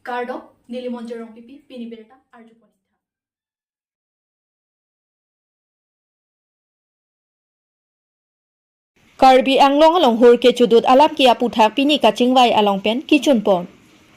Kardo Nilimonjo Rongpipi Pini Berta Arjupon. Karbi Anglong along hur ke chudut alam ki aputha pini kachingwai along pen kichun pon.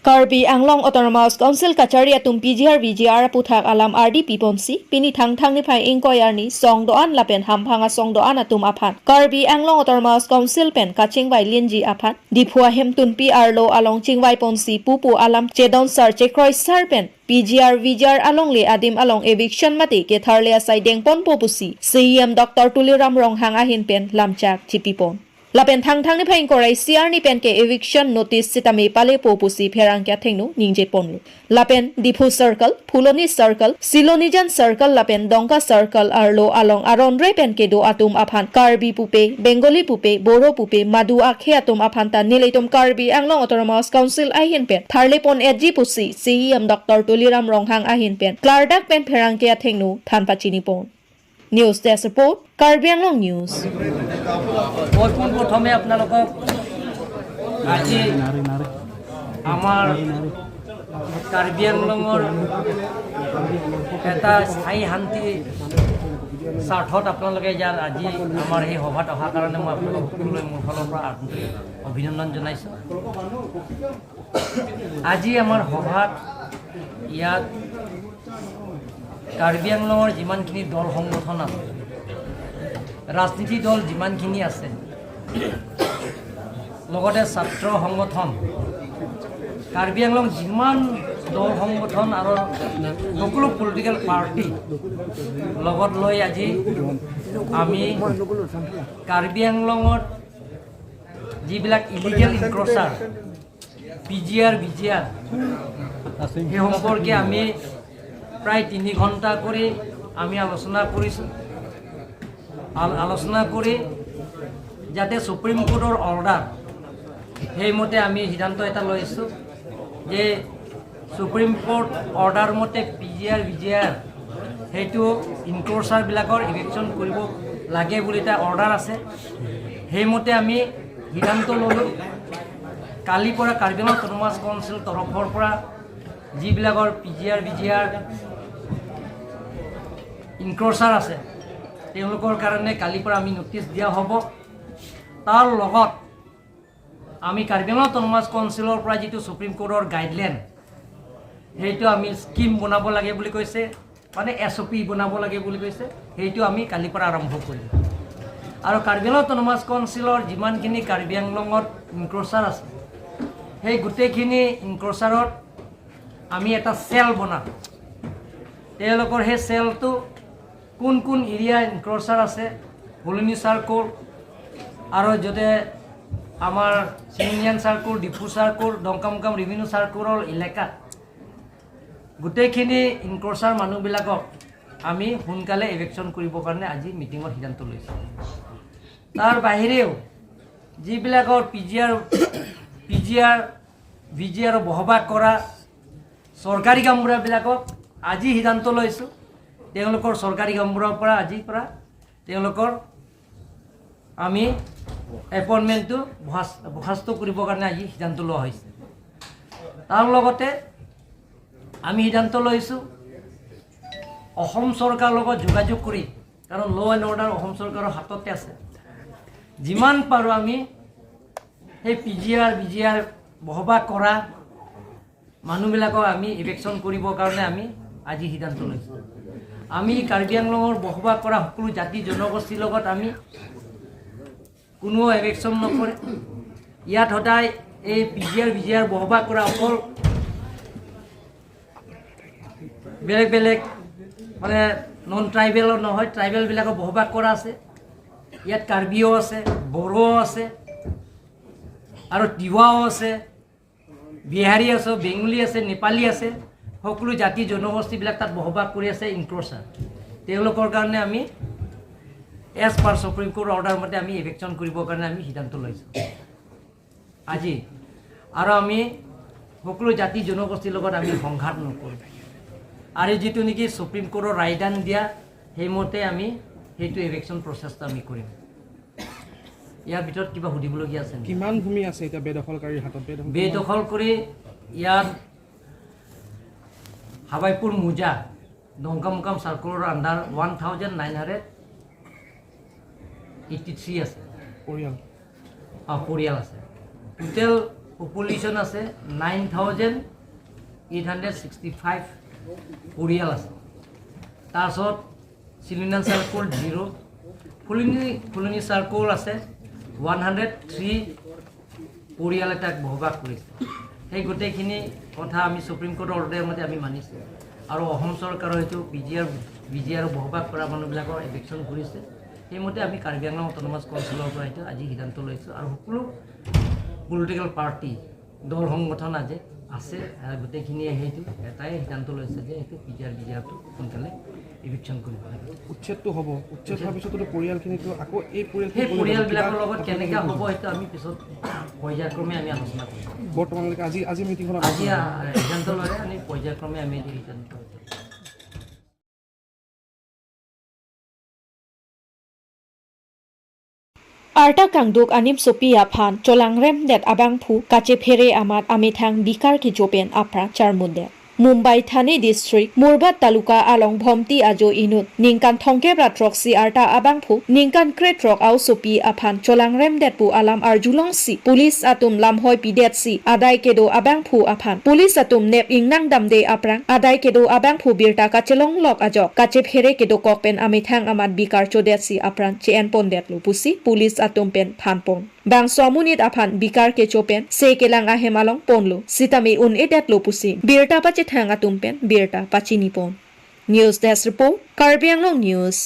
Karbi Anglong Autonomous Council Kacharia tum PGR VGR puthak alam RDP ponsi pini thang thang ni phai inquiry ni song do an lapen ham phanga song do an atum aphan. Karbi Anglong Autonomous Council pen kachingwai linji aphan Diphua hemtun PR lo along chingwai ponsi pupu alam chedon sar chekroi sar pen PGR VGR along le adim along eviction mati ke tharle asai dengpon popusi CEM Dr. Tuliram Ronghang ahin pen lamchak chipipon. Lapen thang thang ni phaing korai CR ni pen ke eviction notice sitami pale popusi pherang kya thengnu ningje ponlu. Lapen Diphu circle, Phuloni circle, Silonijan circle lapen Dongka circle arlo along aron re pen ke do atum aphan Karbi pupe, Bengali pupe, Boro pupe, Madu akhe atum aphan ta nileitum Karbi Anglong Autonomous Council ahin pen tharle pon edji pusi CEM Dr. Tuliram Ronghang ahin pen Klardak pen pherang kya thengnu thanpachini pon. News Desk Report, Karbi Anglong News. মই পোনপ্ৰথমে আপোনালোকক আজি আমাৰ কাৰ্বি আংলঙৰ এটা স্থায়ী শান্তি স্বাৰ্থত আপোনালোকে ইয়াত আজি আমাৰ এই সভাত অহাৰ কাৰণে মই আপোনালোক সকলোলৈ মোৰ ফালৰ পৰা আন্তৰিক অভিনন্দন জনাইছোঁ। আজি আমাৰ সভাত ইয়াত কাৰ্বি আংলঙৰ যিমানখিনি দল সংগঠন আছে, ৰাজনীতি দল যিমানখিনি আছে, লগতে ছাত্ৰ সংগঠন, কাৰ্বি আংলং যিমান দল সংগঠন আৰু সকলো পলিটিকেল পাৰ্টি লগত লৈ আজি আমি কাৰ্বি আংলঙত যিবিলাক ইলিগেল ইনক্ৰচাৰ পিজিআৰ ভিজিআৰ সেই সম্পৰ্কে আমি প্ৰায় 3 ঘণ্টা কৰি আমি আলোচনা কৰিছোঁ। আলোচনা কৰি যাতে সুপ্ৰিম কোৰ্টৰ অৰ্ডাৰ সেইমতে আমি সিদ্ধান্ত এটা লৈছোঁ যে সুপ্ৰিম কোৰ্ট অৰ্ডাৰ মতে পিজিআৰ ভিজিআৰ সেইটো ইনক্ৰচাৰবিলাকৰ ইভিকশ্যন কৰিব লাগে বুলি এটা অৰ্ডাৰ আছে। সেইমতে আমি সিদ্ধান্ত ল'লোঁ। কালিৰ পৰা কাৰ্বি আংলং অট'নমাছ কাউন্সিল তৰফৰ পৰা যিবিলাকৰ পিজিআৰ ভিজিআৰ ইনক্ৰচাৰ আছে, তেওঁলোকৰ কাৰণে কালিৰ পৰা আমি ন'টিছ দিয়া হ'ব। তাৰ লগত আমি কাৰ্বি আংলং অট'নমাছ কাউন্সিলৰ পৰা যিটো সুপ্ৰিম কোৰ্টৰ গাইডলাইন, সেইটো আমি স্কীম বনাব লাগে বুলি কৈছে, মানে এছঅ'পি বনাব লাগে বুলি কৈছে, সেইটো আমি কালিৰ পৰা আৰম্ভ কৰিম। আৰু কাৰ্বি আংলং অট'নমাছ কাউন্সিলৰ যিমানখিনি কাৰ্বি আংলঙত ইনক্ৰচাৰ আছে, সেই গোটেইখিনি ইনক্ৰচাৰত আমি এটা চেল বনাম। তেওঁলোকৰ সেই চেলটো কোন কোন এৰিয়া ইনক্ৰচাৰ আছে, হুলনি চাৰ্কল আৰু য'তে আমাৰ চিনিয়ান চাৰ্কল, ডিফু চাৰ্কল, ডংকামুকাম ৰেভিনিউ চাৰ্কলৰ এলেকাত গোটেইখিনি ইনক্ৰচাৰ মানুহবিলাকক আমি সোনকালে ইভিকশ্যন কৰিবৰ কাৰণে আজি মিটিঙত সিদ্ধান্ত লৈছোঁ। তাৰ বাহিৰেও যিবিলাকৰ পিজিআৰ ভিজিআৰ বসবাস কৰা চৰকাৰী গাঁওবুঢ়াবিলাকক আজি সিদ্ধান্ত লৈছোঁ, তেওঁলোকৰ চৰকাৰী গাঁওবুঢ়াৰ পৰা আজিৰ পৰা তেওঁলোকৰ আমি এপইণ্টমেণ্টটো বৰ্খাস্ত কৰিবৰ কাৰণে আজি সিদ্ধান্ত লোৱা হৈছে। তাৰ লগতে আমি সিদ্ধান্ত লৈছোঁ অসম চৰকাৰৰ লগত যোগাযোগ কৰি, কাৰণ ল' এণ্ড অৰ্ডাৰ অসম চৰকাৰৰ হাততে আছে, যিমান পাৰোঁ আমি সেই পিজিআৰ ভিজিআৰ বসবাস কৰা মানুহবিলাকক আমি ইভিকশ্যন কৰিবৰ কাৰণে আমি আজি সিদ্ধান্ত লৈছোঁ। আমি কাৰ্বি আংলঙৰ বসবাস কৰা সকলো জাতি জনগোষ্ঠীৰ লগত আমি কোনো ইভিকশ্যন নকৰে। ইয়াত সদায় এই পিজিআৰ ভিজিআৰ বসবাস কৰা অকল বেলেগ বেলেগ মানে নন ট্ৰাইবেলৰ নহয়, ট্ৰাইবেলবিলাকৰ বসবাস কৰা আছে। ইয়াত কাৰ্বিও আছে, বড়োও আছে আৰু তিৱাও আছে, বিহাৰী আছে, বেংগলী আছে, নেপালী আছে, সকলো জাতি জনগোষ্ঠীবিলাক তাত বসবাস কৰি আছে ইনক্ৰচাৰ। তেওঁলোকৰ কাৰণে আমি as per supreme court order মতে আমি ইভিকশ্যন কৰিবৰ কাৰণে আমি সিদ্ধান্ত লৈছোঁ আজি। আৰু আমি সকলো জাতি জনগোষ্ঠীৰ লগত আমি সংঘাত নকৰোঁ আৰু যিটো নেকি সুপ্ৰিম কোৰ্টৰ ৰায়দান দিয়া, সেইমতে আমি সেইটো ইভিকশ্যন প্ৰচেছটো আমি কৰিম। ইয়াৰ ভিতৰত কিবা সুধিবলগীয়া আছে নেকি? কিমান ভূমি আছে এতিয়া বেদখলকাৰীৰ হাতত, বেদখল? বেদখল কৰি ইয়াত হাবাইপুৰ মোজা ডংকামুকাম চাৰ্কলৰ আণ্ডাৰ 1983 আছে পৰিয়াল পৰিয়াল আছে। টোটেল পপুলেশ্যন আছে 9865 পৰিয়াল আছে। তাৰপিছত চিলিনা চাৰ্কল 0, ফুলনি চাৰ্কল আছে 103 পৰিয়ালে তাক বসবাস কৰিছে। সেই গোটেইখিনি কথা আমি সুপ্ৰিম কোৰ্টৰ অৰ্ডাৰ মতে আমি মানিছোঁ আৰু অসম চৰকাৰৰ সেইটো বি জি আৰ বসবাস কৰা মানুহবিলাকৰ এভিকশ্যন কৰিছে। সেইমতে আমি কাৰ্বি আংলং অট'নমাছ কাউন্সিলৰ পৰা সেইটো আজি সিদ্ধান্ত লৈছোঁ আৰু সকলো পলিটিকেল পাৰ্টি দল সংগঠন আজি আছে গোটেইখিনিয়ে সেইটো এটাই সিদ্ধান্ত লৈছে যে সেইটো P G R B G আৰটো সোনকালে ইভিকশ্যন কৰিব লাগে। উচ্ছেদটো হ'ব, উচ্ছেদ হোৱাৰ পিছতো পৰিয়ালখিনিতো আকৌ এই সেই পৰিয়ালবিলাকৰ লগত কেনেকৈ হ'ব সেইটো আমি পিছত পৰ্যায়ক্ৰমে আমি আলোচনা কৰিম। বৰ্তমানলৈকে আজি আজি মিটিংখনত আজি সিদ্ধান্ত ল'লে আমি পৰ্যায়ক্ৰমে আমি সিদ্ধান্ত। Arta kangduk anim sopi aphan cholang rem det abang phu kache phere amat amithang bikar ki jopen apra charmunde Mumbai Thane district Murbad taluka along Bhomti ajo inut ningkan thongke ratrok si arta abang phu ningkan kretrok au sopi aphan cholang rem det pu alam arjulong si police atum lamhoi pidet si adai kedo abang phu aphan police atum nep ingnang damde aprang adai kedo abang phu birta kachelong lok ajo kache phere kedo kokpen amithang amat bikar chodet si apran chen pondet lu pusi police atum pen thanpon bang somunit aphan bikar ke chopen se kelang ahem along ponlo sitami un edet lo pusi birta pache thang atum pen birta pachini pon. News desk report, Karbi Anglong News.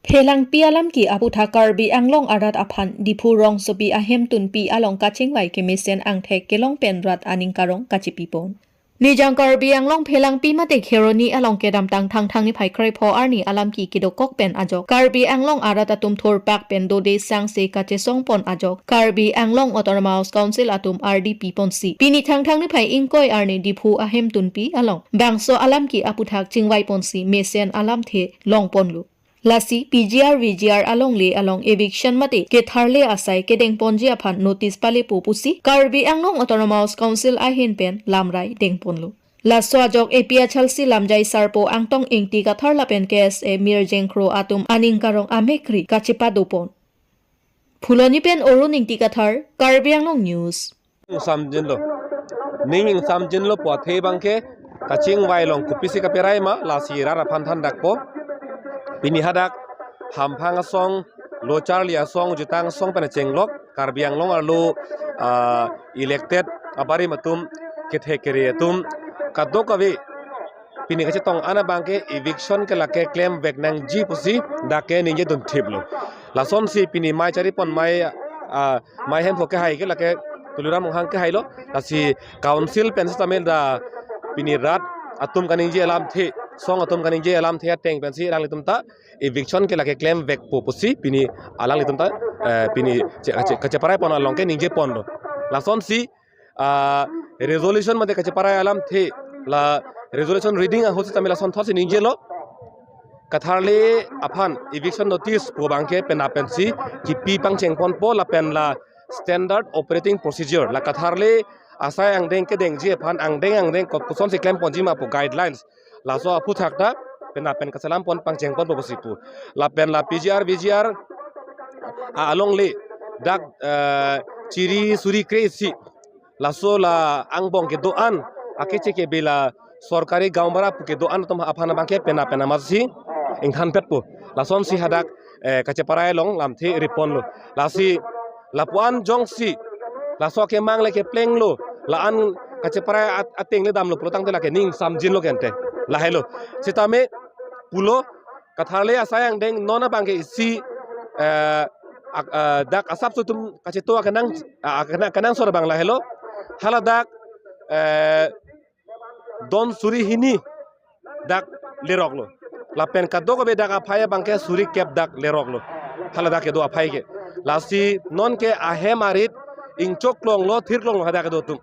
Phelang pialam ki aputha Karbi Anglong arat aphan Diphu rong sopi ahem tun pi along kachingwai ke misen angthek kelong pen rat aning karong kachipipon. Nijang Karbi Anglong phelang pi mate kheroni along kedam tang thang thang ni phai khrai pho arni alam ki kido kok pen ajok Karbi Anglong arat atum thor pak pen do de sang se kache song pon ajok Karbi Anglong Autonomous Council atum RDP pon si pini thang thang ni phai ingkoi arni Diphu ahem tun pi along bangso alam ki aputhak chingwai pon si mesen alam the long pon lu lasi PGR VGR along le along eviction mate ke tharle asai ke deng ponji aphan notice pale popusi Karbi Anglong Autonomous Council ahin pen lamrai deng ponlu laso ajok APA chalsi lamjai sarpo angtong ingti ka tharla pen KSA mir jengkro atum aning karong amekri kachipa dopon phuloni pen orun ingti ka thar Karbi Anglong News samjinlo ning samjinlo pothe bangke kaching wailong kupisi ka perai ma lasi rara phan than dakpo pini hadak hamphang song lochar lia song jutang song pena chenglok Karbi Anglong arlo elected abari matum kethe kere tum kadok ave pini kache tong ana bangke eviction ke lake claim veknang ji pusi dake ninje dun thiblo lason si pini mai chari pon mai mai hem phoke hai ke lake tulura monghang ke hailo lasi council pensi tamil da pini rat atum kaning ji alam the song atum kaning je alam thea teng pensi alang litum ta eviction ke lake claim vek pusi pini alang litum ta pini kacheparai pon along ke ningje pon lo lason si resolution made kacheparai alam the la resolution reading hosi tamil lason thosi ningje lo katharle aphan eviction notice po bangke pena pensi ki pi pang cheng pon po la pen la standard operating procedure la katharle asai angdeng ke deng ji aphan angdeng ko son si claim ponji ma po guidelines la so apu thakta pen pen kasalam pon pang cheng pon posipu la pen la PGR VGR along le dak chiri suri kresi la so la angbong ke doan akeche ke bela sarkari gaon bara ke doan tom aphana bangke pena pena masi ingthan pet po la son si hadak kacheparai long lamthi ripon lo la si lapuan jong si la so ke mang le ke pleng lo la an kacheparai ateng le dam lo protang te la ke ning samjin lo kente la hello sitame pulo katharle asayang deng nona bangke isi dak asap sutum kacheto akanang kanang sor bangla hello hala dak don suri hini dak leroklo la pen kadok be dak aphaya bangke suri kep dak leroklo hala dak do aphai ke lasi non ke ahe marit ingchok long lo thir long hada ke do tum.